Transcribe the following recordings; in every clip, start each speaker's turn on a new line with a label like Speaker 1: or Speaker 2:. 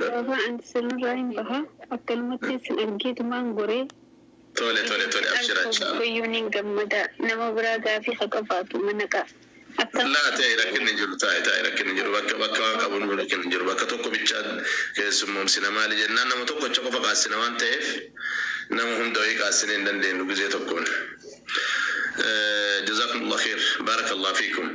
Speaker 1: Gaafa ani sanirraa hin baha akkanumatti isin argeetumaan goree.
Speaker 2: Tole tole tole, abshira inshallah.
Speaker 1: Guyyuun hin gammada nama biraa gaafii haa qabaatu mana qa'a. Akka
Speaker 2: Laa ta'e, rakkinni hin jiru, taa'e taa'e, rakkinni hin jiru. Bakka bakka waan qabu nu rakkinni hin jiru. Bakka tokko bichaa keessummoomsina maali jennaan, nama tokkocha qofa qaassina waan ta'eef, nama hunda wayii qaassine hin dandeenyu gizee tokkoon. Jazakumullah khair, barakallahu fiikum.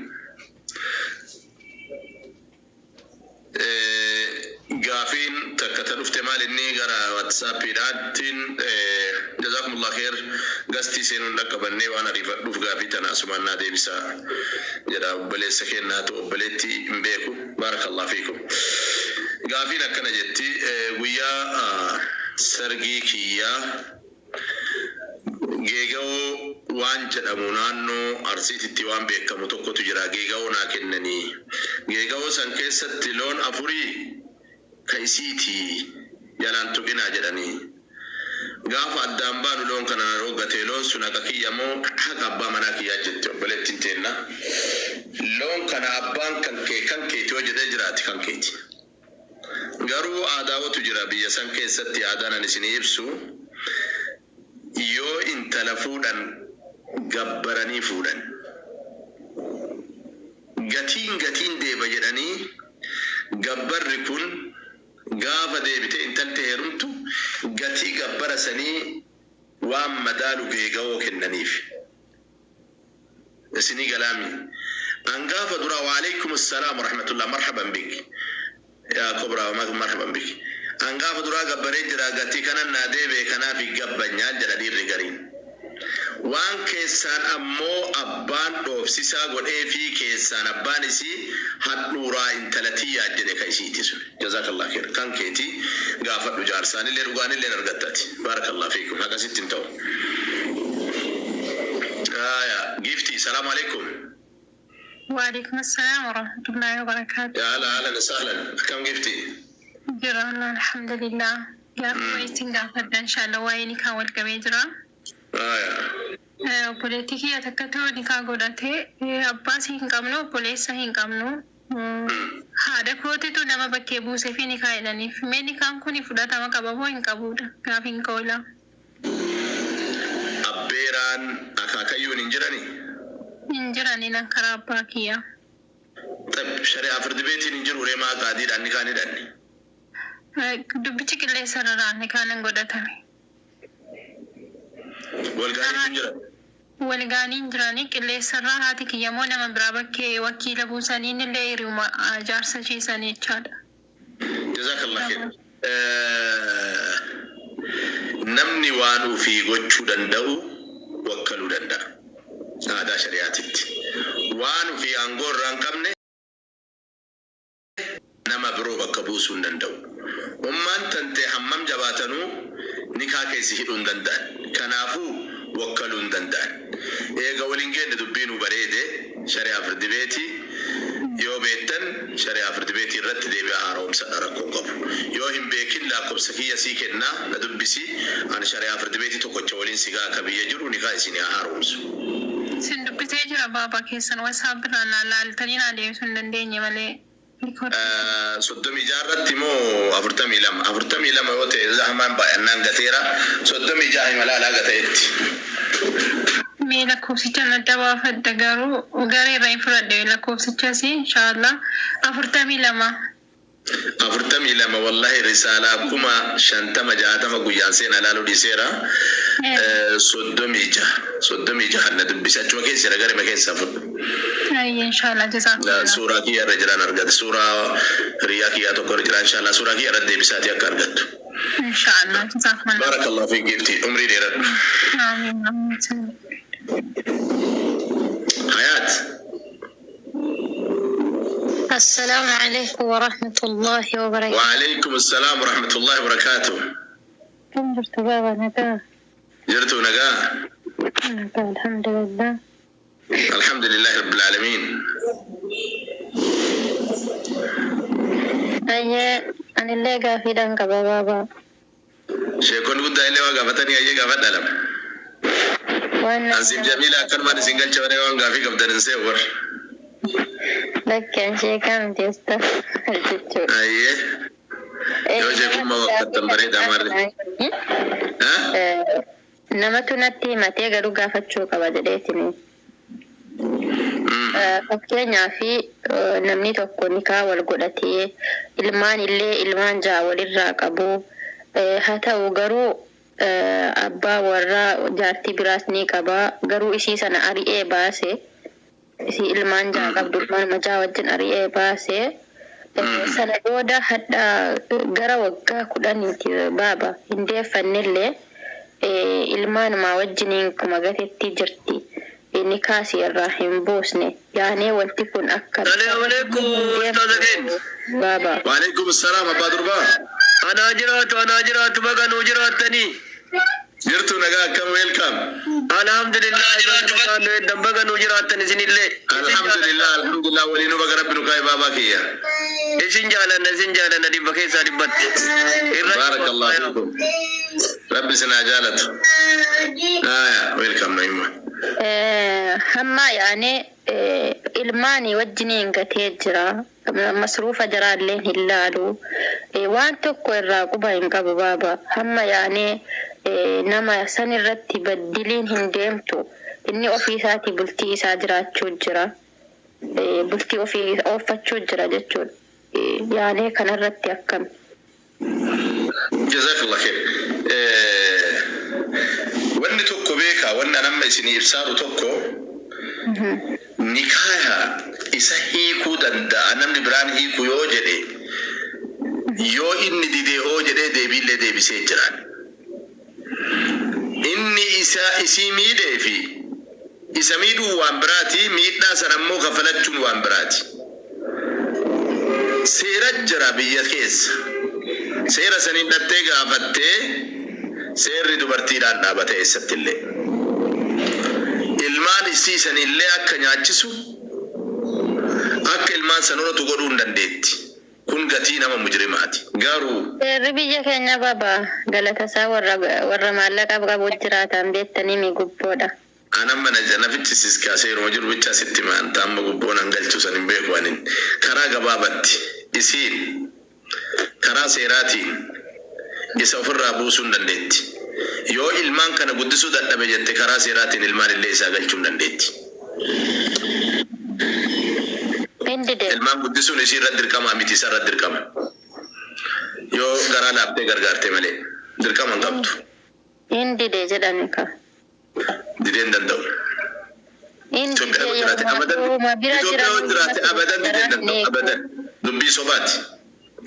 Speaker 2: Gaafiin takka ta dhufte maal inni gara WhatsAppiidhaatiin, jazakumullah khair, gastii seenuun dhaqqabannee waan ariifadhuuf gaafii tana asumaan naa deebisaa jedha obboleessa keennaatu, obboleettii hin beeku. Barakallahu fiikum. Gaafiin akkana jetti: guyyaa sargii kiyyaa geega'oo waan jedhamu naannoo Arsiititti waan beekamu tokkotu jira, geega'oo naa kennanii, geega'oo san keessatti loon afurii ka isiitii jalaan tuqinaa jedhanii, gaafa addaan baanu loon kana na dhooggatee, loon sun haqa kiyya moo haqa abbaa manaa kiyyaa jetti obboleettiin teenna. Loon kana abbaan kan kee kan keeti yoo jedhee jiraate, kan keeti. Garuu aadaawwatu jira biyya san keessatti. Aadaan ani isinii ibsu, yoo intala fuudhan gabbaranii fuudhan, gatiin gatiin deeba jedhanii, gabbarri kun gaafa deebite intalti heerumtu gatii gabbara sanii waan madaalu geegawoo kennaniif. Isinii galaami? An gaafa dura, waalaikum assalaam warahmatullah, marhaban bik yaa kobraa, marhaban bik. An gaafa duraa gabbaree jira, gatii kanan naa deebe, kanaaf gabbanyaa jedha dhiirri gariin. Waan keessaan ammoo abbaan dhoofsisaa godhee fi keessaan abbaan isii hadhuuraa intala tiyyaa jedhe, ka isiiti sun. Jazakallah khair, kan keeti gaafadhu jaarsaanillee dhugaanillee argattati. Barakallah fiikum. Akkasitti hin ta'u. Aya gifti, salaamu alaikum.
Speaker 3: وعليكم السلام ورحمة الله وبركاته.
Speaker 2: Ya ahlan, ahlan sahlan. Akkam gifti?
Speaker 3: Jira Allah, alhamdulillah. Gaaffii wayiitiin gaafadha inshallah, waa'ee nikaa wal qabee jira.
Speaker 2: Aya.
Speaker 3: Obboleettii kiyya takkatu nikaa godhate. Abbaas hin qabnu, obboleessa hin qabnu. Haadha kootitu nama bakkee buusee fi nikaa jedhaniif. Mee nikaan kun fudhatama qaba moo hin qabudha? Gaafiin koola.
Speaker 2: Abbeeraan akaakayyuun hin jirani?
Speaker 3: Hin jirani nan karaa abbaa kiyya.
Speaker 2: Xab, shari'aa firdi beetiin hin jiru reemaa qaadiidhaan nikaan hidhanne?
Speaker 3: Dubbichi qilleensa irra nikaan hin godhatame.
Speaker 2: Walgaaniitu hin jiran?
Speaker 3: Walgaanii hin jiranii, qilleensarraa haati kiyya moo nama biraa bakkee wakiila buusanii, illee hiriyuma jaarsa isheesanii jechaadha.
Speaker 2: Jazakallah khair. Namni waan ofii gochuu danda'u wakkaluu danda'a. Aadaa shari'aatitti. Waan ofii aangoo irraa hin qabne nama biroo bakka buusuu hin danda'u. Ummaan tantee hammam jabaatanuu nikaa keessi hidhuu hin danda'an. Kanaafuu wakkaluu hin danda'an. Eega waliin geenne dubbiinuu bareede, shari'aa firdi beetii yoo beektan shari'aa firdi beetii irratti deebi'aa haaromsadha, rakkoo qabu. Yoo hin beekin lakkoofsa kiyya sii kennaa, na dubbisi. Ani shari'aa firdi beetii tokkocha waliin si gaa, akka biyya jiru nikaa isinii haa haaromsu.
Speaker 3: Isin dubbisee jira baaba keessan, WhatsApp irraa naa laaltanii naa deebisuu hin dandeenye malee.
Speaker 2: 36 irratti moo 42? 42 yoo ta'e zahamaan baay'annaan gateera. 36 hima laalaa gateetti.
Speaker 3: Mee lakkoofsicha adda baafadha, garuu garee irraa hin fudhadhe lakkoofsichas, inshaallah 42.
Speaker 2: 42, wallahi risaalaa 50,000, 60 guyyaan seenaa laaluu dhiiseera. 36, 36 na dubbise, achuma keessa jira, garima keessaa fudhu.
Speaker 3: Ayye, inshaallah, jazaakumullah.
Speaker 2: Suuraa kiyya irra jiraan argate, suuraa hiriyaa kiyyaa tokko irra jira. Inshaallah suuraa kiyya irra deebisaati akka argattu.
Speaker 3: Inshaallah, jazaakumullah.
Speaker 2: Barakallahu fi gifti, umrii dheeradhu.
Speaker 3: Amiin amiin.
Speaker 2: Hayaat.
Speaker 4: السلام عليكم ورحمة الله وبركاته.
Speaker 2: وعليكم السلام ورحمة الله وبركاته.
Speaker 4: Akkam jirtu baaba, nagaa?
Speaker 2: Jirtu nagaa?
Speaker 4: Nagaa, alhamdulillah.
Speaker 2: الحمد لله رب العالمين.
Speaker 4: Ayyee, anillee gaafiidhaan qaba baaba.
Speaker 2: Sheekonni guddaa illee waa gaafatanii, ayyee gaafadha lama.
Speaker 4: Waan
Speaker 2: Ansiif Jamiila akkanumaan isin galcha malee waan gaafii qabdan hin se'u warra.
Speaker 4: Lakki, an sheekaa miti usta jechuudha.
Speaker 2: Ayyee. Yoo sheekummaa waqqattan bareedaa maarre.
Speaker 4: Namatu natti himatee garuu gaafachuu qaba jedheetini. Fakkeenyaaf namni tokko nikaa wal godhatee ilmaan illee ilmaan ja'a walirraa qabu. Haa ta'u garuu abbaa warraa jaartii biraas ni qaba. Garuu isii sana ari'ee baase. Isii ilmaan ja'a qabdu ilmaanuma ja'a wajjin ari'ee baase. Sana booda hadha gara waggaa 10ti baaba hin deeffannellee ilmaanuma wajjiniin kuma gateetti jirti. Inni kaasii irraa hin buusne. Yaanee wanti kun akka
Speaker 5: Salaamu alaikum ustaaza keenya.
Speaker 4: Baaba.
Speaker 2: Waalaikum salaam abbaa durbaa.
Speaker 5: Anaa jiraatu, anaa jiraatu, baga nuu jiraattanii.
Speaker 2: Jirtu nagaa akkam, welcome.
Speaker 5: Alhamdulillah, baga baga nuu jiraattan isinillee.
Speaker 2: Alhamdulillah, alhamdulillah, waliinuu baga rabbi nu kaa'e baabaa kiyya.
Speaker 5: Isin jaalanna, isin jaalanna dhibba keessaa dhibbatti. Irra
Speaker 2: Barakallahu fiikum. Rabbi isin haa jaalatu. Aya, welcome Naima.
Speaker 4: Hamma yaanee ilmaanii wajjiniin gatee jira. Masruufa jaraallee hin laalu. Waan tokko irraa quba hin qabu baaba. Hamma yaanee nama san irratti baddiliin hin deemtu. Inni ofii isaatii bultii isaa jiraachuu jira. Bultii ofii ooffachuu jira jechuudha. Yaanee kanarratti akkam?
Speaker 2: Jazakallah khair. Wanni tokko beekaa, wanni an amma isinii ibsaaru tokko, nikaaya isa hiikuu danda'a namni biraan hiikuu yoo jedhe, yoo inni didee hoo jedhee deebiillee deebisee jiraan. Inni isa isii miidhee fi isa miidhuu waan biraati, miidhaa sana ammoo kafalachuun waan biraati. Seera jira biyya keessa. Seera saniin dhattee gaafattee, seerri dubartiidhaan dhaabate eessattillee. Ilmaan isii sanillee akka nyaachisu, akka ilmaan san horatu godhuu hin dandeetti. Kun gatii nama mujrimaati. Garuu
Speaker 4: Seerri biyya keenya baaba galatasaa warra maallaqa qabu jiraatan beektanii mi gubboodha.
Speaker 2: Anamma nafichi siskaasee yeroo jiru bicha sitti maanta amma gubboon an galchu san hin beeku anin. Karaa gabaabatti isiin karaa seeraatiin isa ofirraa buusuu hin dandeetti. Yoo ilmaan kana guddisuu dadhabe jette, karaa seeraatiin ilmaan illee isaa galchuu hin dandeetti.
Speaker 4: Hin dide.
Speaker 2: Ilmaan guddisuun isii irratti dirqamaa miti, isa irratti dirqama. Yoo garaa laaftee gargaarte malee dirqama hin qabdu.
Speaker 4: Hin dide jedhani ka.
Speaker 2: Didee hin danda'u.
Speaker 4: Hin
Speaker 2: Itoophiyaa
Speaker 4: dide
Speaker 2: yoo jiraate abadan,
Speaker 4: yeroo bira
Speaker 2: Itoophiyaa yoo jiraate abadan didee hin danda'u, abadan. Dubbii sobaati.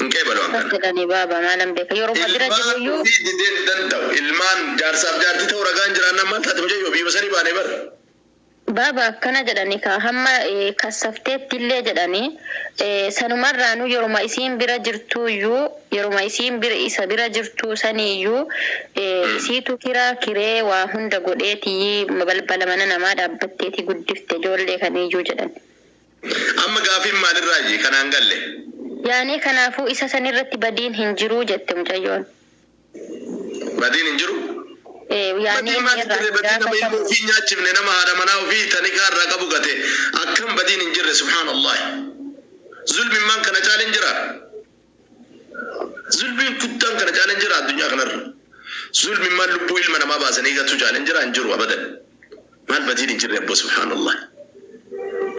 Speaker 2: Hin qeebalu waan kana.
Speaker 4: Jedhani baaba, maalan beeka, yeroo bira
Speaker 2: Ilmaan
Speaker 4: jiruyyuu
Speaker 2: ofii didee hin danda'u. Ilmaan jaarsaaf jaartii ta'uu ragaan jiraannaan maal taate mucayyoo biyya sanii baanee bara.
Speaker 4: Baaba, akkana jedhani ka, hamma kassafteetti illee jedhani, sanumarraanuu yeruma isiin bira jirtuuyyuu, yeruma isiin bira isa bira jirtuu saniiyyuu, isiitu kiraa kiree waa hunda godheetii balbala mana namaa dhaabbatteeti guddifte ijoollee kaniiyyuu jedhan.
Speaker 2: Amma gaafiin maalirraayi kanaan galle?
Speaker 4: Yaani kanaafuu isa sanirratti badiin hin jiruu jette mucayyoon.
Speaker 2: Badiin hin jiru?
Speaker 4: Yaani
Speaker 2: Badii
Speaker 4: inni
Speaker 2: maal
Speaker 4: irraa
Speaker 2: jirre? Badii nama ilmoo
Speaker 4: gaafatamu.
Speaker 2: ofii nyaachifne, nama haadha manaa ofii tanikaa irraa qabu gate, akkam badiin hin jirre? Subhaanallah. Zulmiin maan kana caalin jira? Zulmiin guddaan kana caalin jira addunyaa kanarra? Zulmiin maal lubbuu ilma namaa baasanii gatu caalin jira? Hin jiru abadan. Maal badiin hin jirre abbo, subhaanallah.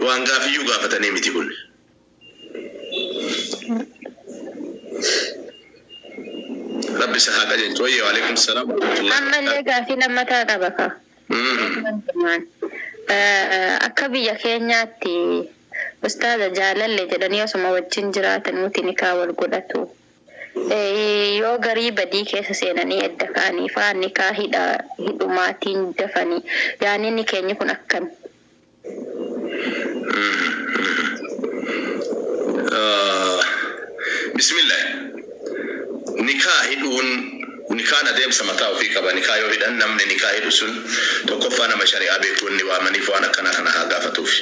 Speaker 2: Waan gaafiyyuu gaafatanii miti kun. Rabbi isa haa qajeelchu. Wayye, waalaikum salaam wa rahmatullahi.
Speaker 4: Ammallee gaafii lammataa qaba ka. Akka biyya keenyaatti ustaaza, jaalalle jedhanii osuma wajjin jiraatan nuti nikaa wal godhatu. Yoo garii badii keessa seenanii edda ka'anii faa nikaa hidha hidhumaatiin dafanii, yaani inni keenya kun akkam?
Speaker 2: Bismillah. Nikaa hidhuun, nikaan adeemsa mataa ofii qaba. Nikaa yoo hidhan, namni nikaa hidhu sun tokkoffaa nama shari'aa beeku inni waamaniif waan akkanaa kana haa gaafatuuf.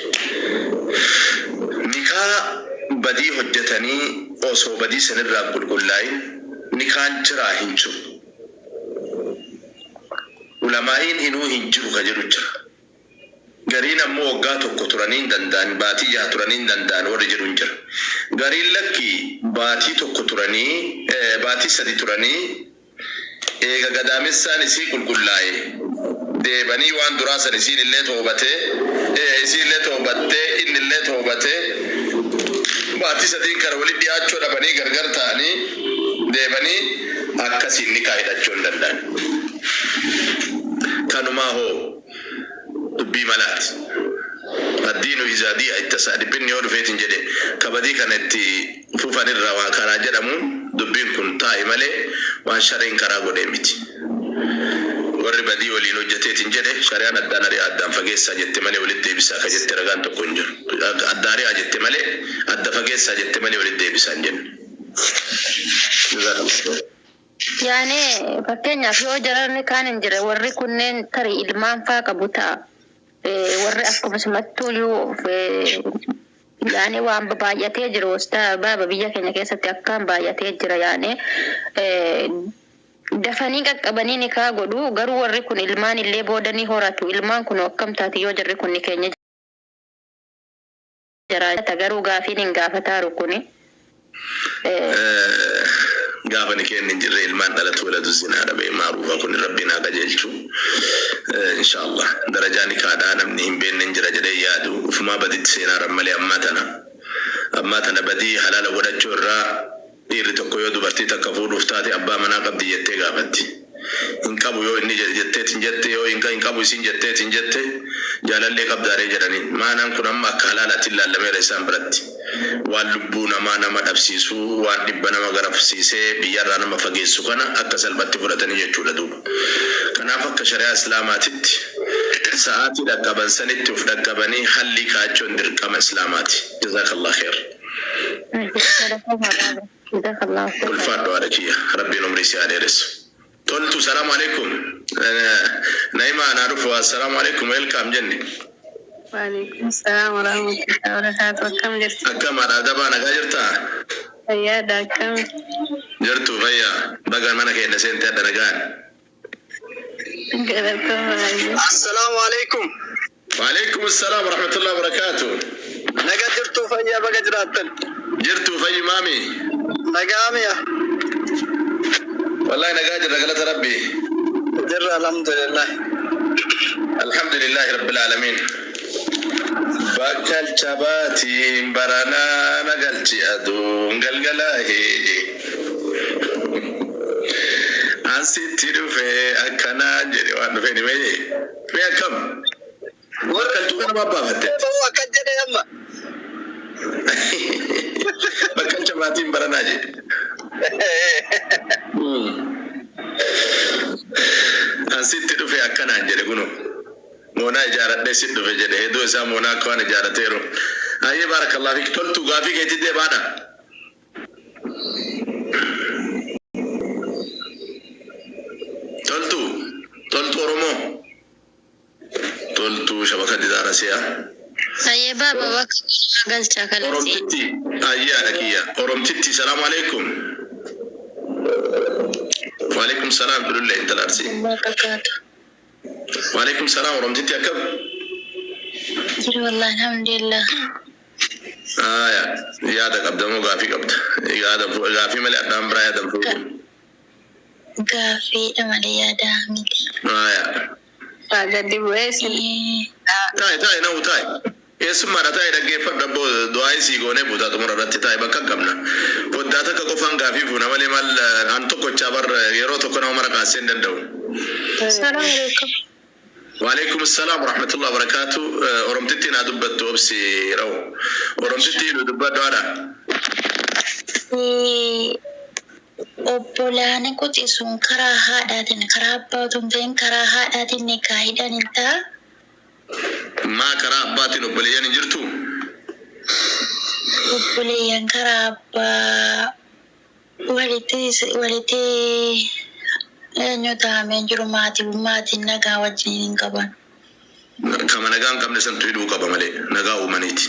Speaker 2: Nikaa badii hojjetanii osoo badii sanirraa qulqullaa'in nikaan jiraa hin jiru. Ulamaa'iin inuu hin jiru ka jedhu jira. Gariin ammoo waggaa tokko turanii hin danda'an, baatii 6 turanii hin danda'an warri jedhu hin jira. Gariin lakki, baatii tokko turanii Baatii 3 turanii eega gadaamessaan isii qulqullaa'e deebanii waan duraa san isiin illee toobatee, isiin illee toobattee, inni illee toobatee, baatii 3n kana walitti dhiyaachuu dhabanii gargar ta'anii deebanii akkasiin nikaa hidhachuu hin danda'an. Kanumaa hoo dubbii malaati. Addiinu izaa di'a ittasaa, dhiphinni yoo dhufeetiin jedhe kabadii kana itti fufan irraa waan karaa jedhamuun dubbiin kun taa'i malee waan shariin karaa godhee miti. Warri badii waliin hojjeteetiin jedhe shari'aan addaan ari'aa, addaan fageessaa jette malee walitti deebisaa ka jette ragaan tokko hin jiru. Adda ari'aa jette malee, adda fageessaa jette malee walitti deebisaa hin jenne. Jazakallah.
Speaker 4: Yaani fakkeenyaaf yoo jararni kaan hin jire, warri kunneen tarii ilmaan faa qabu ta'a. Warri akkuma simattuuyyuu yaani waan baay'atee jiru baaba biyya keenya keessatti akkaan baay'atee jira, yaani dafanii qaqqabanii nikaa godhu, garuu warri kun ilmaan illee booda ni horatu. Ilmaan kun akkam taati yoo jarri kun ni keenya jiraata? Garuu gaafiin hin gaafataaru kuni.
Speaker 2: Gaafa ni kenni hin jirre ilmaan dhalatu waladu zinaadha bee maaruufa kun Rabbiin haa qajeelchu. Inshaallah darajaa nikaadhaa namni hin beekne hin jira jedhee yaadu ufumaa baditti seenaaran malee ammaa tana badii halaala godhachuu irraa dhiirri tokko yoo dubartii takka fuudhuuf taate abbaa manaa qabdi jettee gaafatti. Hin qabu yoo inni jetteetiin jette, yoo hin qabu isin jetteetiin jette, jaalallee qabdaaree jedhaniin. Maanaan kun amma akka halaalaatti ilaallameera isaan biratti. Waan lubbuu namaa nama dhabsiisuu, waan dhibba nama garafsiisee biyyarraa nama fageessu kana akka salphatti fudhatanii jechuudha duuba. Kanaaf akka shari'aa Islaamaatitti sa'aatii dhaqqaban sanitti uf dhaqqabanii halli kaachuun dirqama Islaamaati. Jazakallah khair.
Speaker 4: Jazakallahu khairan.
Speaker 2: Ulfaadhu haadha kiyya. Rabbiin umrii si haa dheeressu. Toltu, salaamu alaikum. Naima naa dhufu, assalaamu alaikum, welcome jenne.
Speaker 3: Waalaikum salaam warahmatullahi wabarakatuh. Akkam jirtu?
Speaker 2: Akkam haadha adabaa, nagaa jirtaa?
Speaker 3: Fayyaadha, akkam?
Speaker 2: Jirtu, fayyaa. Baga mana keenya seentee adda nagaan.
Speaker 3: Galatooma.
Speaker 5: Assalaamu alaikum.
Speaker 2: Waalaikum assalaam warahmatullahi wabarakatuh.
Speaker 5: Naga jirtuu, fayyaa, baga jiraattan.
Speaker 2: Jirtu, fayyi maami.
Speaker 5: Nagaa mi'a.
Speaker 2: Wallahi nagaa jirra, galata Rabbi.
Speaker 5: Jirra, alhamdulillah.
Speaker 2: Alhamdulillahi rabbil alamin. Bakkalcha baatiin baranaa nagalchi aduun galgalaahee. Ansitti dhufee akkanaa jedhe waan dhufee ni meeyye. Mee akkam? Bakkalchuu kana babbaafatte.
Speaker 5: Ta'uu akkan jedhe amma.
Speaker 2: Bakkalcha baatiin baranaa jedhe. Ansitti dhufe akkanaan jedhe kunu. Moonaa ijaaradhee sit dhufe jedhe, hedduu isaa moonaa akka waan ijaarateeru. Ayyee, baarakallah fiik, toltu gaafii keetti deebaadha. Toltu, toltu Oromoo. Toltu shabaka didaara si'a.
Speaker 4: Ayyee baaba, bakka galchaa kalatti.
Speaker 2: Oromtitti, ayyee haadha kiyya. Oromtitti, salaamu alaikum. Waalaikum salaam, tululle intala Arsii.
Speaker 1: Barakaatu.
Speaker 2: Waalaikum salaam, Oromtitti, akkam?
Speaker 1: Jiru wallahi, alhamdulillah.
Speaker 2: Aya, yaada qabda moo gaafii qabda? Yaada gaafii malee addaan biraa yaada fuudhu.
Speaker 1: Gaaffiidha malee yaada miti.
Speaker 2: Aya.
Speaker 3: Gadi bu'ee isin.
Speaker 2: Taa'i, taa'i, na'u taa'i. Eessummaadha, taa'i, dhaggeeffadhu abboo, du'aa sii goonee buutaa xumura irratti, taa'i, bakka hin qabna. Foddaa takka qofaan gaafii fuuna malee maal an tokkochaa bar yeroo tokko nama mara kaasee hin danda'u.
Speaker 3: Salaamu alaikum.
Speaker 2: Waalaikum salaam warahmatullahi wabarakatuh. Oromtitti naa dubbattu, obsi rawu. Oromtitti nu dubbadhu haadha.
Speaker 1: Obbolaan quxisuun karaa haadhaatiin, karaa abbaa otoo hin ta'in karaa haadhaatiin nikaa hidhan hin ta'a.
Speaker 2: Maa, karaa abbaatiin obboleeyyan hin jirtu?
Speaker 1: Obboleeyyan karaa abbaa walitti eenyu ta'amee jiru, maatii maatiin nagaa wajjin hin qaban.
Speaker 2: Kama nagaa hin qabne santu hidhuu qaba malee nagaa uumaniiti.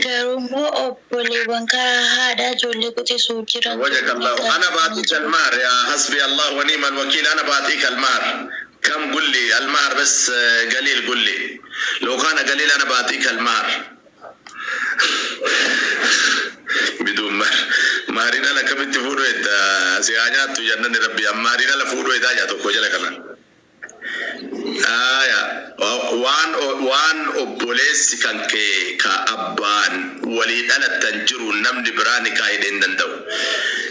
Speaker 1: Garuu immoo obboleewwan karaa haadhaa ijoollee quxisuu jiran.
Speaker 2: وجهك الله، انا بعطيك المهر يا حسبي الله ونعم الوكيل، انا بعطيك المهر كم؟ قل لي المهر بس، قليل، قل لي لو كان قليل انا بعطيك المهر. Biduun maariin ala akkamitti fuudhu edda si haa nyaattu jannanni rabbi maariin ala fuudhu eddaa jaa tokko jala kana. Aya, waan obboleessi kan kee ka abbaan walii dhalattan jiru namni biraa nikaa hidhee hin danda'u.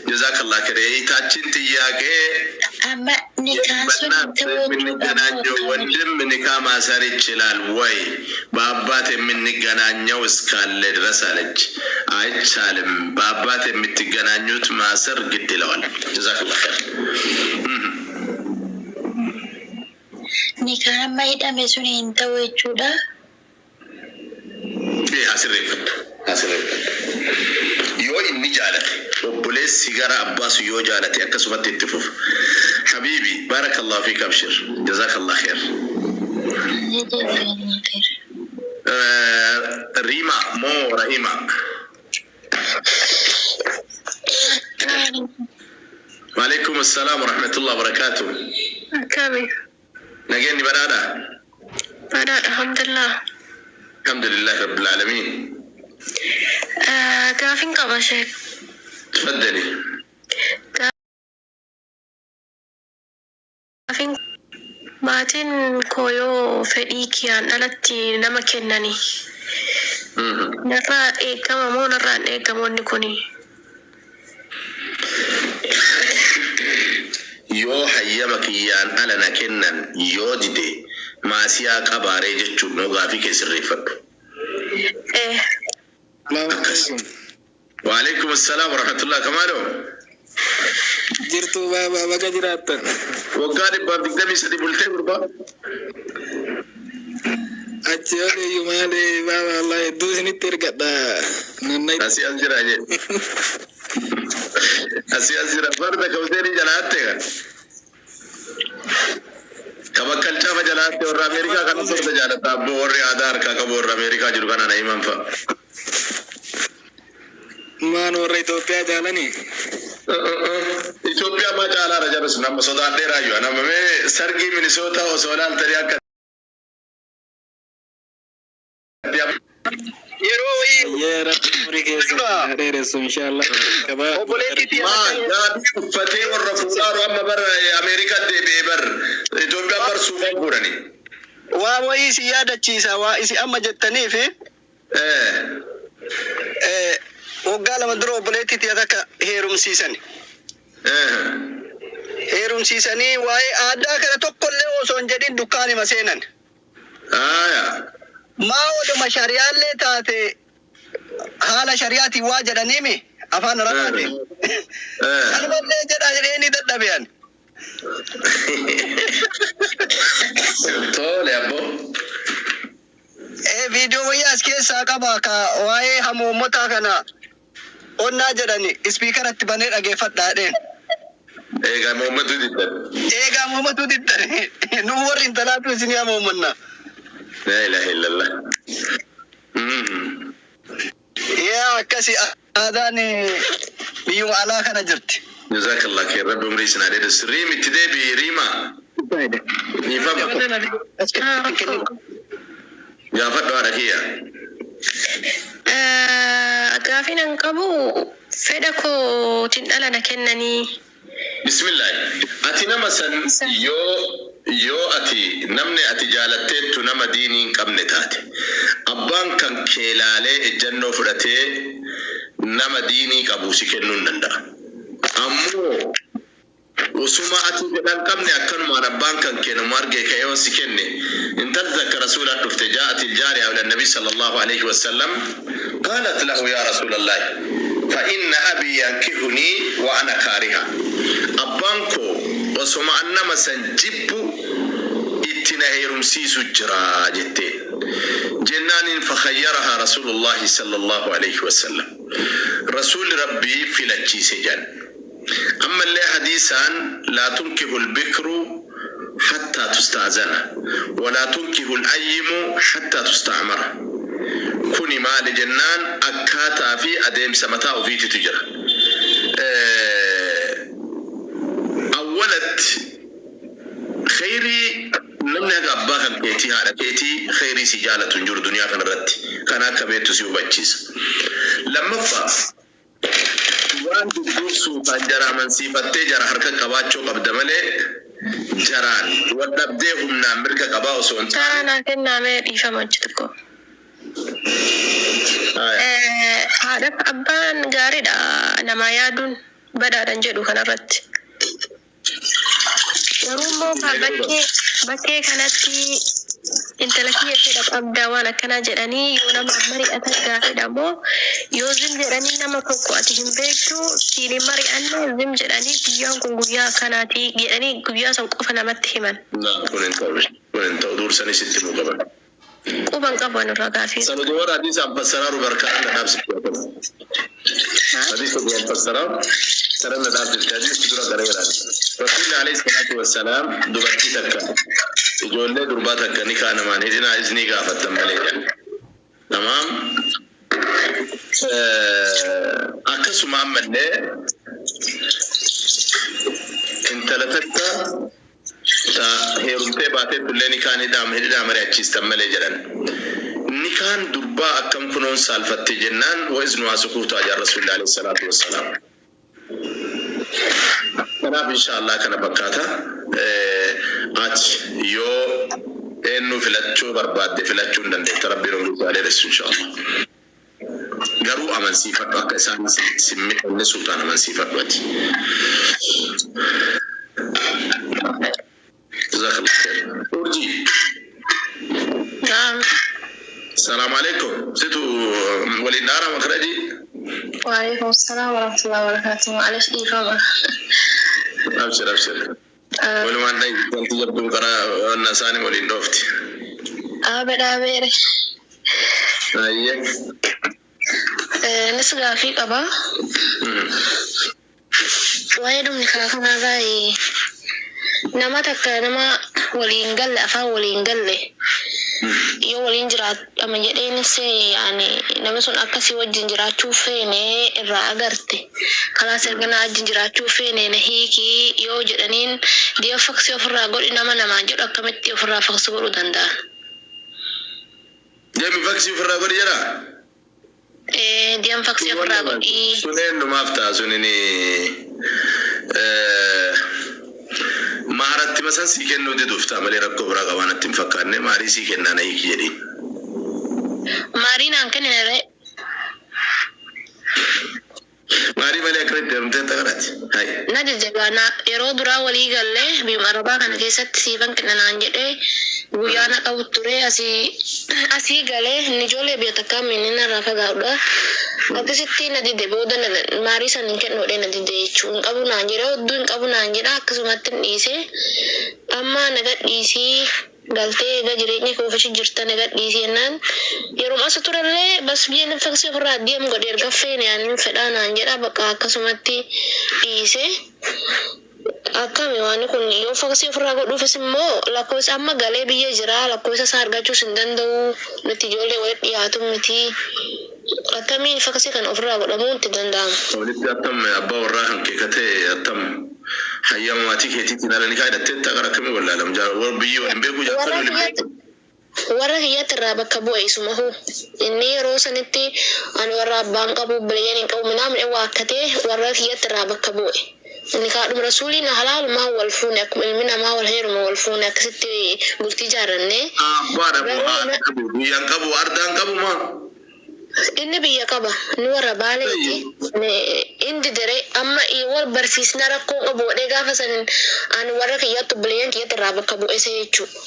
Speaker 2: Jazakallah khair. Taachin ጥያቄ
Speaker 1: Amma nikaan sun hin ta'u jechuudha moo
Speaker 2: የምንገናኘው
Speaker 1: akkami?
Speaker 2: ወንድም ኒካ ማሰር ይችላል ወይ? በአባት የምንገናኘው እስካለ ድረስ አለች። አይቻልም። በአባት የምትገናኙት ማሰር ግድ ይለዋል። ጀዛከላህ ኸይር።
Speaker 1: Nikaan amma hidhame sun hin ta'u jechuudha.
Speaker 2: ይህ asirreeffadhu asirreeffadhu. Yoo inni jaalate obboleessi gara abbaasu yoo jaalate akkasumatti itti fufa. Habiibi baarakallahu fiik abshir jazakallah khair.
Speaker 1: Jazakallah khair.
Speaker 2: Riima moo Rahima? Waalaikum assalam warahmatullahi wabarakatuh.
Speaker 3: Akkami?
Speaker 2: Nageenyi badhaadha.
Speaker 3: Badhaadha, alhamdulillah.
Speaker 2: Alhamdulillahi rabbil alamin.
Speaker 3: Gaafin qaba sheek.
Speaker 2: Tafaddali.
Speaker 3: Gaafin maatiin koo yoo fedhii kiyyaan alatti nama kennani. Narraa eegama moo narraa hin eegamu wanni kuni?
Speaker 2: Yoo hayyama kiyyaan ala na kennan yoo dide maasiyaa qabaaree jechuun moo gaafii kee sirreeffadhu.
Speaker 3: Eh.
Speaker 2: Akkas. Waalaikum assalam warahmatullah kamaaloo.
Speaker 6: Jirtu baabaa baga jiraattan.
Speaker 2: Waggaa 123 bultee gurbaa.
Speaker 6: Achi oliyyuu maali baabaa Allah hedduu isinitti ergadha. Nanna
Speaker 2: Asii as jira jedhe. Asii as jira farda kabaseenii jalaatte kan. Kabakkalchaa fa jalaatte warra Ameerikaa kana farda jaalata abboo warri aadaa harkaa qabu warra Ameerikaa jiru kana na himan fa'a.
Speaker 6: Maan warra Itoophiyaa jaalanii?
Speaker 2: Itoophiyaa maa caalaadha jarris nama sodaadheeraayyuu nama mee sargii Minisootaa osoo ilaaltanii akka
Speaker 5: Yeroo wayii
Speaker 6: Ayyee rabbi umurii keessa haa dheeressu inshaallah. Qabaa.
Speaker 5: Obboleettii tiyya
Speaker 2: maa gaabii uffatee warra fuudhaaru amma bar Ameerikaa deebi'ee bar Itoophiyaa bar suufan fuudhani.
Speaker 5: Waa wayii si yaadachiisa waa isi amma jettanii fi waggaa 2 dura obboleettii tiyya takka heerumsiisan. Heerumsiisanii waa'ee aadaa kana tokkollee osoo hin jedhin dukkaanima seenan. Maa oduma shariyaallee taate haala shariyaatiin waa jedhaniimi afaan arabaatiin. Kanumallee jedha jedhee ni dadhabean.
Speaker 2: Tole abboo.
Speaker 5: Ee viidiyoo wayii as keessaa qaba ka waa'ee hamuummotaa kana onnaa jedhani ispiikaratti banee dhageeffadhaa jedheen.
Speaker 2: Egaa muummatu diddan.
Speaker 5: Eegaa muummatu diddan. Nu warri intalaatu isinii hamuummanna.
Speaker 2: Laa ilaaha illallah.
Speaker 5: Yaa akkasi aadaan biyyuma alaa kana jirti.
Speaker 2: Jazakallah khair rabbi umrii isin haa dheeressu. Riim itti deebi'i Riima. Dhiifama. Gaafadhu haadha kiyya.
Speaker 3: Gaafin an qabu fedha kootiin dhala na kennanii.
Speaker 2: Bismillah. Ati nama san yoo ati namni ati jaalatteettu nama diinii hin qabne taate abbaan kan kee laalee ejjannoo fudhatee nama diinii qabu si kennuu hin danda'a. Ammoo usuma ati fedha hin qabne akkanumaan abbaan kan kee nama arge ka'ee yoo si kenne intalli takka rasuulaan dhufte jaa'at iljaariya ila nabi sallallahu alaihi wasallam qaalat lahu yaa rasuulallahi fa inna abii yankihunii wa ana kaariha abbaan koo osuma an nama san jibbu itti na heerumsiisu jira jette jennaanin fakhayyaraha rasuulullahi sallallahu alaihi wasallam rasuulli rabbii filachiise jedhan. Ammallee hadiisaan laa tunkihu lbikru hattaa tustaazana walaa tunkihu layyimu hattaa tustacmara. Kuni maali jennaan akkaataa fi adeemsa mataa ofiititu jira. Awwalatti kheyrii namni haga abbaa kan keetii haadha keetii kheyrii si jaalatu hin jiru duniyaa kanarratti. Kana akka beektu si hubachiisa. Lammaffaa Dur suutaan jara amansiifattee jara harka qabaachuu qabda malee jaraan wal dhabdee humnaan mirga qabaa osoo hin
Speaker 7: Taana
Speaker 2: taane.
Speaker 7: naa kennamee dhiifama achi xiqqoo.
Speaker 2: Haya.
Speaker 7: Haadhaaf abbaan gaariidha namaa yaaduun badhaadhan jedhu kanarratti. Garuu immoo bakkee kanatti intala kiyya fedha qabdaa waan akkanaa jedhanii yoo nama mari'atan gaariidha moo yoo zim jedhanii nama tokko ati hin beektu siin hin mari'anne zim jedhanii guyyaan kun guyyaa akkanaati jedhanii guyyaa san qofa namatti himan.
Speaker 2: Laa, kun hin ta'u. Kun hin ta'u, dursanii sitti himuu qaban.
Speaker 7: Quban qabu ani irraa gaafii.
Speaker 2: Sana dura hadiisa fassaraaru barkaan na dhaabsifte. Hadiisa duraan fassaraaru sana na dhaabsifte. Hadiisi dura gareeraan. Rasuulli alayhi salaatu wassalaam dubartii takka ijoollee durbaa takka ni kaanamaan hidhinaa iznii gaafattan malee jedhan. Tamaam. Akkasuma ammallee intala takka ta heerumtee baateettu illee ni kaan hidhaa mari'achiistan malee jedhan. Nikaan durbaa akkam kunoon saalfatte jennaan wa iznuhaa sukuutaa jedhan Rasuulli alayhi salaatu wassalaam. Kanaaf inshaallah kana fakkaata. Ati yoo eenyu filachuu barbaadde filachuu hin dandeetta, Rabbiin umrii isaa dheeressu inshaallah. Garuu amansiifadhu, akka isaan si miidhamne suutaan amansiifadhu ati. Jazakallah khair. Urjii.
Speaker 7: Naam.
Speaker 2: Salaam alaikum. Situ waliin dhaara makraji.
Speaker 7: وعليكم السلام ورحمة الله وبركاته. معلش dhiifama.
Speaker 2: Abshir, abshir. Walumaan dhayi, wanti jabduun karaa wanna isaanii waliin dhoofti.
Speaker 7: Dhaabe dhaabeere.
Speaker 2: Ayyee.
Speaker 7: Innis gaafii qaba. Waa'ee dhumni karaa kanarraa nama takka nama waliin galle, afaan waliin galle yoo waliin jiraatama jedheenis, yaani namni sun akkasii wajjin jiraachuu feene irraa agarte, kalaas erga na wajjin jiraachuu feene na hiikii yoo jedhaniin, diya faksii ofirraa godhi nama namaan jedhu, akkamitti ofirraa faksii godhuu danda'a?
Speaker 2: Deemi, faksii ofirraa godhi jedhaa?
Speaker 7: Diyan faksii ofirraa godhi.
Speaker 2: Sun eenyumaaf ta'a? Sunini maaratti masan sii kennuu diduuf ta'a malee rakkoo biraa qabaa natti hin fakkaanne. Maarii sii kennaa na hiiki jedhiin.
Speaker 7: Maarii naan kennine ree.
Speaker 2: Maarii malee akkamitti heerumtee tagarati? Hai.
Speaker 7: Na jajjabaana, yeroo duraa walii gallee biyya arabaa kana keessatti siifan kenna naan jedhee guyyaa na qabu ture, asii galee inni ijoollee biyya takkaa miinina irraa fagaadha. Akkasitti na dide, booda maarii san hin kennuudhe na dide jechuu, hin qabu naan jedhe, hedduu hin qabu naan jedha, akkasumatti hin dhiise. Amma na gadhiisii galtee egaa jireenya kee ofiishi jirta, na gadhiisii jennaan, yeroo as turellee bas biyya faksii ofirraa deemu godhe, erga feene ani hin fedhaa naan jedha, bakka akkasumatti dhiise. Akkami waan kun yoo faksii ofirraa godhuufis immoo lakkoofsa amma galee biyya jira, lakkoofsa isaa argachuus hin danda'u, nuti ijoollee walitti dhiyaatu miti. Akkamiin faksii kan ofirraa godhamuu itti danda'ama?
Speaker 2: Walitti attam abbaa warraa kan kee katee attam hayyama maatii keetiitiin ala ni kaa'idhattee gara akkamii wallaalam biyyi waliin beeku jaarsa
Speaker 7: Warra
Speaker 2: waliin beeku.
Speaker 7: Warra kiyyatti irraa bakka bu'e isuma hoo. Inni yeroo sanitti ani warra abbaan qabu biyyeen hin qabu minaamin waakkatee warra kiyyatti irraa bakka bu'e. Inni kaadhuma rasuuliin halaalumaa wal fuune, akkuma ilmi namaa wal heeruma wal fuune, akkasitti bultii jaarranne.
Speaker 2: Abbaa dhabu, haadha qabu, biyyaan qabu, ardaan qabu maa?
Speaker 7: Inni biyya qaba. Inni warra Baaleeti. Inni dere amma wal barsiisna rakkoo qabu godhee gaafa sanin ani warra kiyyatti obboleeyyan kiyyatti irraa bakka bu'e isa jechuudha.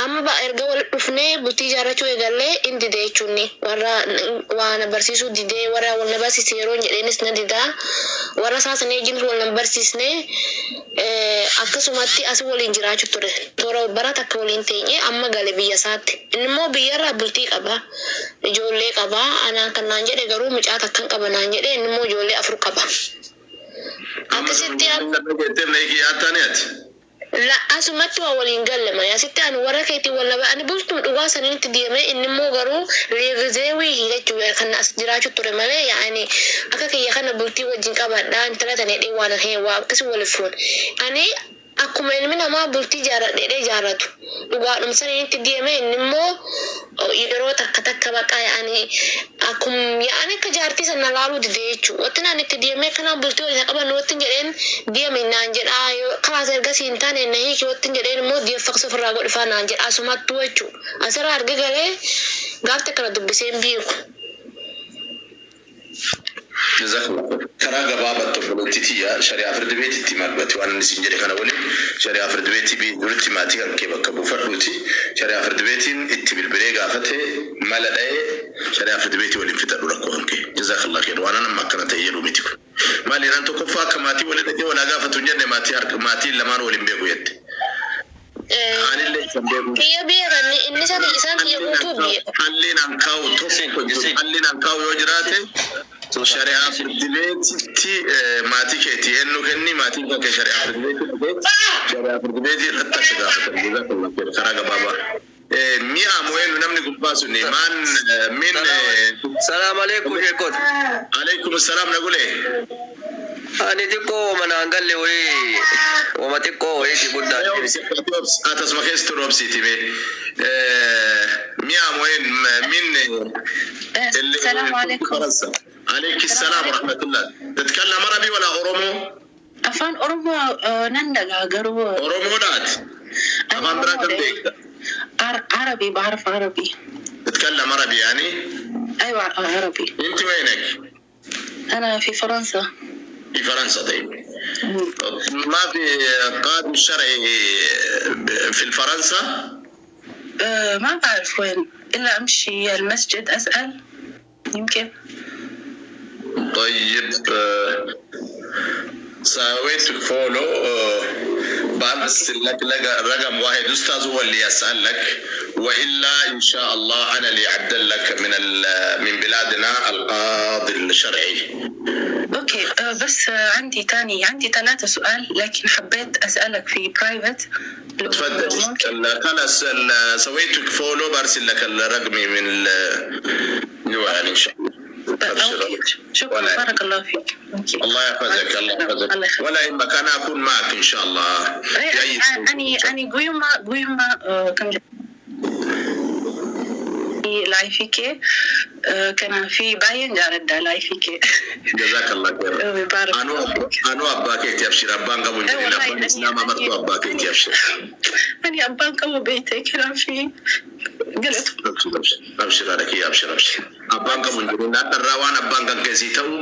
Speaker 7: Amma ba erga wal dhufnee bultii ijaarrachuu eegallee inni dide jechuun, warra waa na barsiisuu didee, warra wal na barsiise yeroo hin jedheenis na didaa, warra isaa sanii wajjin wal na barsiisne, akkasumatti as waliin jiraachuu ture. Toora bara takka waliin teenye, amma gale biyya isaatti. Inni immoo biyyarraa bultii qaba. Ijoollee qaba. Anaan kan naan jedhe garuu mucaa takkan qaba naan jedhe, inni immoo ijoollee afur qaba. Akkasitti
Speaker 2: Amma jetteef na hiikii yaattaa ati?
Speaker 7: La, asumatti waa waliin galle malee asitti ani warra keetiin wal naba ani bultuun dhugaa sanitti deemee, inni immoo garuu leegzeewii jechuudha kan as jiraachuu ture malee, yaani akka kiyya kana bultii wajjin qabadhaa intala tana dhee waan hee waa akkasi wal fuun ani Akkuma ilmi namaa bultii jaaradhee jaaratu dhugaadhum sanitti deeme. Inni immoo yeroo takka takka baqa yaa'anii akkum yaa'anii akka jaartii sana laaluu dide jechuudha. Wanti naan itti deemee kanaan bultii waliin qaban wanti jedheen deeme naan jedhaa, kalaas ergasii hin taane na hiiki wanti jedheen immoo deeffaqsa ofirraa godhifaa naan jedha asumattuu jechuudha. Asirraa arge galee gaafta kana dubbisee hin beeku.
Speaker 2: Karaa gabaabaatti, obboleettii tiyya, shari'aa firdi beetitti malbati waan inni siin jedhe kana waliin shari'aa firdi beetii duritti maatii kan kee bakka buufadhuuti shari'aa firdi beetiin itti bilbilee gaafate mala dha'ee shari'aa firdi beetii waliin fixadhu rakkoo kan kee. Jazakallah kheer. Waan amma akkana ta'e jedhu miti kun. Maali naan tokkoffaa akka maatii waliin dhaqee walaa gaafatu hin jenne, maatii harka maatiin lamaan waliin beeku jette. Anillee kan beeku.
Speaker 7: Kiyya biyya kan inni isaan kiyya guutuu biyya.
Speaker 2: Halli naan kaa'u tokko jiru. Halli naan kaa'u yoo jiraate, shari'aa firdi beetitti maatii keetii eenyu kenni, maatiin kan kee shari'aa firdi beetii dhaqee shari'aa firdi beetii irratti akka gaafatan. Jazakallah kheer, karaa gabaabaa. Mi'a moo eenyu namni gubbaa suni maan min?
Speaker 5: Salaam alaikum, sheekot.
Speaker 2: Alaikum salaam, nagule.
Speaker 5: Ani xiqqoo manaan galle wayii, wama xiqqoo wayiiti guddaa.
Speaker 2: Atasuma keessa turu, obsiiti mee. Mi'a moo eenyu min?
Speaker 3: السلام عليكم.
Speaker 2: عليك السلام ورحمة الله. تتكلم عربي ولا أورومو؟
Speaker 3: Afaan Oromoo nan dhaga'a garuu.
Speaker 2: Oromoodhaati. Afaan biraa kan beekta?
Speaker 3: عربي، بعرف عربي.
Speaker 2: تتكلم عربي يعني؟
Speaker 3: أيوة، عربي.
Speaker 2: أنت وينك؟
Speaker 3: أنا في فرنسا.
Speaker 2: في فرنسا، طيب. ما في قاضي شرعي في الفرنسا؟
Speaker 3: أه، ما بعرف وين، إلا أمشي المسجد أسأل يمكن.
Speaker 2: طيب، سويت follow، برسل لك رقم واحد استاذ هو اللي يسأل لك، والا ان شاء الله انا اللي اعدل لك من بلادنا القاضي الشرعي.
Speaker 3: okay، بس عندي تاني، عندي ثلاثة سؤال، لكن حبيت أسألك في private.
Speaker 2: تفضل. خلاص، سويت لك follow، برسل لك الرقم من يعني ان شاء الله.
Speaker 3: okay، شكرا.
Speaker 2: ولا
Speaker 3: بارك الله فيك، okay.
Speaker 2: الله يحفظك، الله يحفظك.
Speaker 3: الله يخليك.
Speaker 2: ولا يهمك، انا اكون معك ان شاء الله في اي
Speaker 3: ani ani guyyuma guyyuma kan live kee kanaaf baay'een jaaladha live kee.
Speaker 2: جزاك الله خير.
Speaker 3: بارك
Speaker 2: Anu
Speaker 3: الله فيك.
Speaker 2: Anu abbaa keetii, abshir, abbaan qabu hin jirin.
Speaker 3: والله
Speaker 2: Abbaan islaamaa martuu abbaa keetii, abshir.
Speaker 3: Ani abbaan qabu beekte, kanaaf galatu.
Speaker 2: Abshir, abshir, abshir, haadha kiyya, abshir, abshir, abbaan qabu hin jirin. Hadharraa waan abbaan kan kee sii ta'u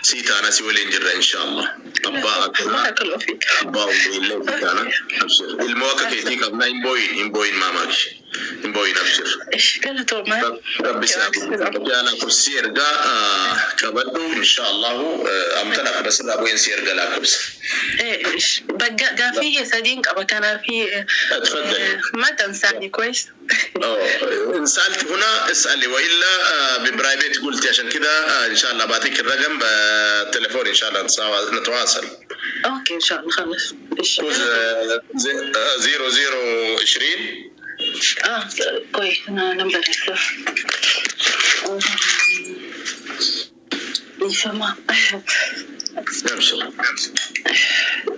Speaker 2: sii taana, si waliin jirra insha Allah. Abbaa akkanaa
Speaker 3: بارك الله فيك.
Speaker 2: Abbaa hundee illee sii taana, abshir. Ilmoo akka keetii qabna. Hin booyin, hin booyin, maamaaki, hin booyin, abshir.
Speaker 3: Galatooma.
Speaker 2: Rabbi isaa lakkoofsi ergaa qabadhu insha Allahu amtan akka basirraa bu'een si erga lakkoofsa.
Speaker 3: Gaafii sadiin qaba, kanaaf
Speaker 2: تفضل.
Speaker 3: ما تنساني، كويس؟
Speaker 2: إن سألت هنا اسألي، وإلا ب private قلتي، عشان كذا إن شاء الله بعطيك الرقم بالتليفون، إن شاء الله نتواصل.
Speaker 3: okay، ان شاء الله، خلص.
Speaker 2: كوز 0020.
Speaker 3: اه، كويس، انا number هسه فما
Speaker 2: ابشر.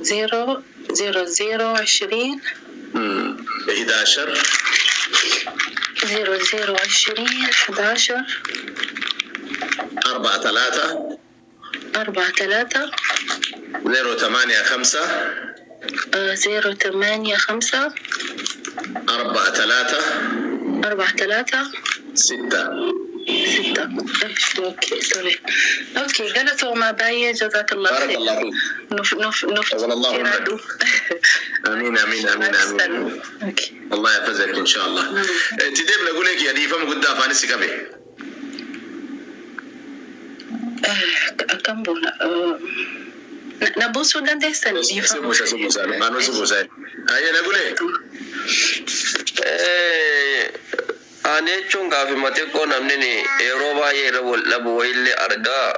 Speaker 3: 0 0 0 20.
Speaker 2: 11.
Speaker 3: 00 20 11.
Speaker 2: 4 3.
Speaker 3: 4 3.
Speaker 2: 0 8 5.
Speaker 3: 0 8 5.
Speaker 2: 4 3.
Speaker 3: 4 3.
Speaker 2: 6.
Speaker 3: 6. okay، sorry، okay، galatooma baay'ee، جزاك الله
Speaker 2: بارك
Speaker 3: خير.
Speaker 2: الله فيك.
Speaker 3: نف نف نف.
Speaker 2: تقبل الله منك. امين امين امين امين.
Speaker 3: okay.
Speaker 2: الله يحفظك ان شاء الله. تدير نقول لك يا دي فم قد افاني سكبي.
Speaker 3: كم بونا نبوسو dandeessani.
Speaker 2: سبوسه سبوسه، انا سبوسه، هيا نقول لك.
Speaker 5: Ani jechuun gaafii xiqqoo namni yeroo baay'ee irra wal dhabu wayillee argaa,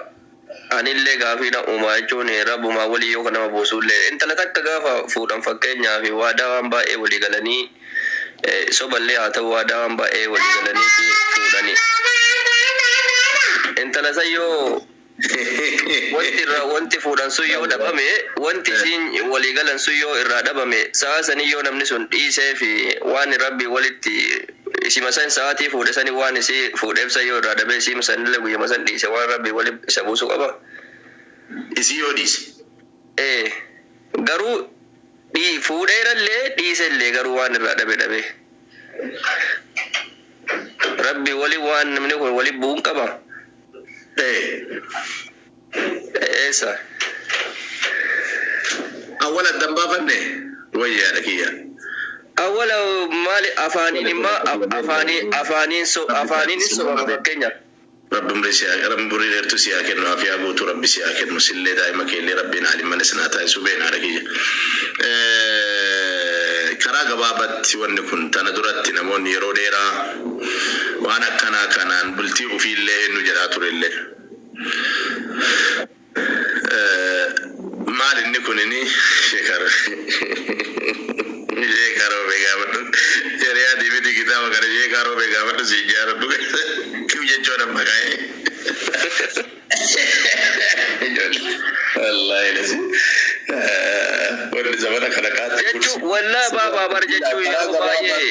Speaker 5: anillee gaafii na uumaa jechuun rabbumaa walii yoo nama buusullee, intala takka gaafa fuudhan, fakkeenyaaf waadaa waan baay'ee walii galanii, soballee haa ta'u, waadaa waan baay'ee walii galanii fuudhanii. Intala san yoo Wanti irraa wanti fuudhan sun yoo dhabame, wanti isiin walii galan sun yoo irraa dhabame, sa'a sanii yoo namni sun dhiisee fi waan Rabbi walitti isima san sa'aatii fuudhe sani waan isii fuudheef san yoo irraa dhabe, isima sanillee guyyama san dhiise, waan Rabbi wali isa buusuu qaba.
Speaker 2: Isii yoo dhiise.
Speaker 5: Ee, garuu fuudheerallee dhiisellee, garuu waan irraa dhabe dhabe. Rabbi wali waan namni kun wali bu'uun qaba.
Speaker 2: Ee.
Speaker 5: Eessa?
Speaker 2: Awwal addan baafanne wayyaadha kiyya.
Speaker 5: Awwala maali, afaaniin immoo afaaniin so afaaniin sobama fakkeenyaaf.
Speaker 2: Rabbi umrii si haa, Rabbi umrii dheertuu si haa kennu, afiyaa guutuu Rabbi si haa kennu, sillee daa'ima keellee Rabbiin haalimman isin haa taasisu beenaadha kiyya. Karaa gabaabatti wanni kun tana duratti namoonni yeroo dheeraa waan akkanaa kanaan bultii ofiillee eenyu jedhaa turellee. Maal inni kunini sheekar sheekar roobee gaafadhu, shari'aa diimiti kitaaba kana sheekar roobee gaafadhu, si jaaladhu kiw jechuun amma kaa'ee. Wallaahi lasi wanni zamana kana kaatti.
Speaker 5: Jechuun wallaa baabaa bar jechuun yeroo baay'ee.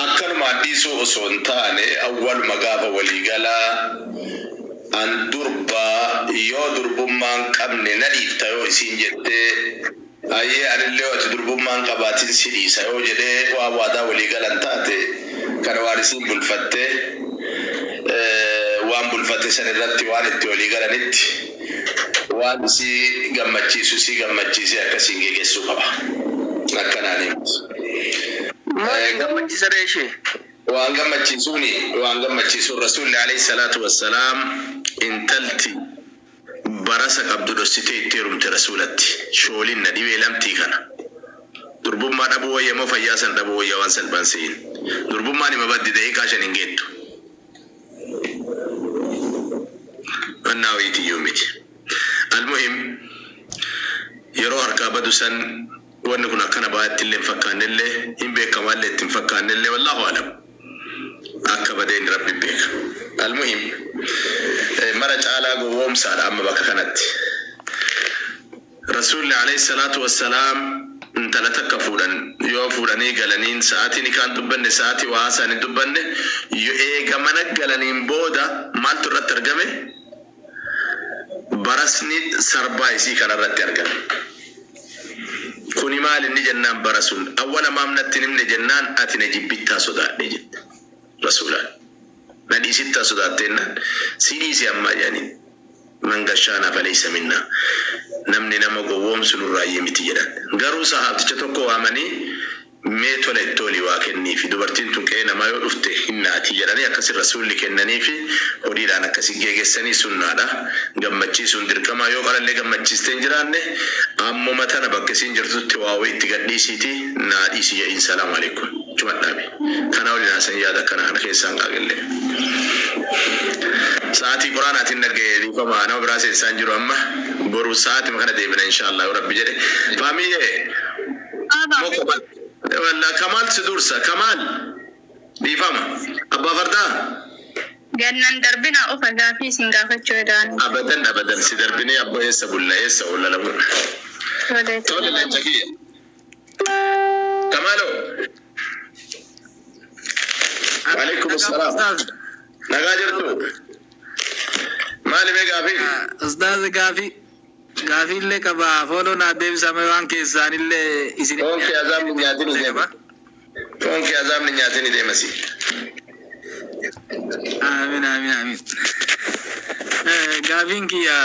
Speaker 2: Akkanumaan dhiisuu osoo hin taane, awwaluma gaafa waliigalaa an durbaa yoo durbummaan qabne na dhiifta yoo isiin jettee, ayyee anillee ati durbummaan qabaatin si dhiisa yoo jedhee waa waadaa waliigalan taate, kana waan isiin bulfattee waan bulfatte san irratti waan itti waliigalanitti waan isii gammachiisu isii gammachiisee akkasiin geggeessuu qaba. Akkanaan himas.
Speaker 5: Maal gammachiisa reeshee?
Speaker 2: Waan gammachiisuuni, waan gammachiisuun Rasuulli alayhi salaatu wassalaam intalti barasa qabdu dhossitee itti heerumte Rasuulatti shoolin na dhibee lamtii kana. Durbummaa dhabuu wayya moo fayyaa san dhabuu wayya? Waan salphaan se'in. Durbummaan hima baddi daqiiqaa 5 hin geettu. Mannaa wayiitiyyuu miti. Almuhim, yeroo harkaa badu san wanni kun akkana baay'atti illee hin fakkaannellee, hin beekamaallee itti hin fakkaannellee, wallaahu alam. Akka badeen Rabbi beeka. Almuhim, mara caalaa gowwoomsaadha amma bakka kanatti. Rasuulli alayhi salaatu wassalaam intala takka fuudhan. Yoo fuudhanii galaniin sa'aatii ni kaan dubbanne, sa'aatii waa haasaan hin dubbanne, yoo eega mana galaniin booda maaltu irratti argame? Barasni sarbaa isii kanarratti argame. Kuni maal inni jennaan, bara sun awwala maam natti hin himne jennaan, ati na jibbittaa sodaadhe jette Rasuulaan. Na dhiisittaa sodaattennaan, si dhiisi ammaa jedhaniin. Man gashaanaa faleysa minnaa. Namni nama gowwoomsu nurraayyee miti jedhan. Garuu sahaabticha tokko waamanii, mee tola itti olii waa kenniifi, dubartiin tun qe'ee namaa yoo dhufte hin naatii jedhanii, akkasi Rasuulli kennaniifi horiidhaan akkasi geegessanii sunnaadha. Gammachiisuun dirqamaa yoo qarallee gammachiistee hin jiraanne, ammuma tana bakka isiin jirtutti waa wayii itti gadhiisiiti naa dhiisi jedhiin, salaamu alaikum. Cumadhaabi. Kana waliin haasan yaada akkana kana keessaan qaaqillee. Sa'aatii quraanaatiin dhaga'e, dhiifama, nama biraa seensaan jiru amma, boru sa'aatima kana deebina inshaallah yoo Rabbi jedhe. Faamiyyee. Moo Kamaal? Walla Kamaal si dursa. Kamaal, dhiifama. Abbaa fardaa.
Speaker 3: Gannan darbina ofa gaafii isin gaafachuu edaan.
Speaker 2: Abadan, abadan si darbinee abbaa eessa bulla, eessa oolla lamu. Tole, leenca kiyya. Kamaaloo. Waalaikum salaam. Nagaa jirtu? Maali mee gaafii?
Speaker 6: Ustaaz, gaafii gaafiillee qaba, fooloo naa deebisame waan keessaanillee isin.
Speaker 2: Foon kee azaabni nyaatin deema. Foon kee azaabni nyaatin deemasi.
Speaker 6: Amiin, amiin, amiin. Gaafiin kiyya